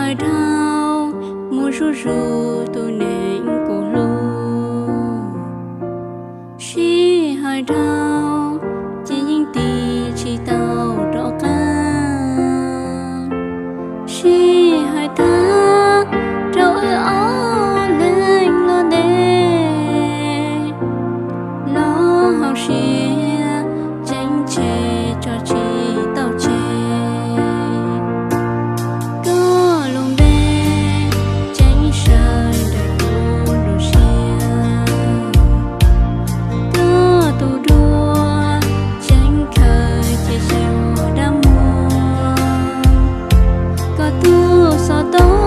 Hais dhau mus zuj zus tus neeg kuv hlub, sij hawm dhau ces yeej tiv tsis tau rov qab. Sij hawm tag rau wb ob leeg los ntev, los hauv siab tseem tseg tso tsis tau tseg. Koj lub npe tseem sawv daws kuv lub siab, koj tus duab tseem khaws cia xyuas dab muag, koj tus xov tooj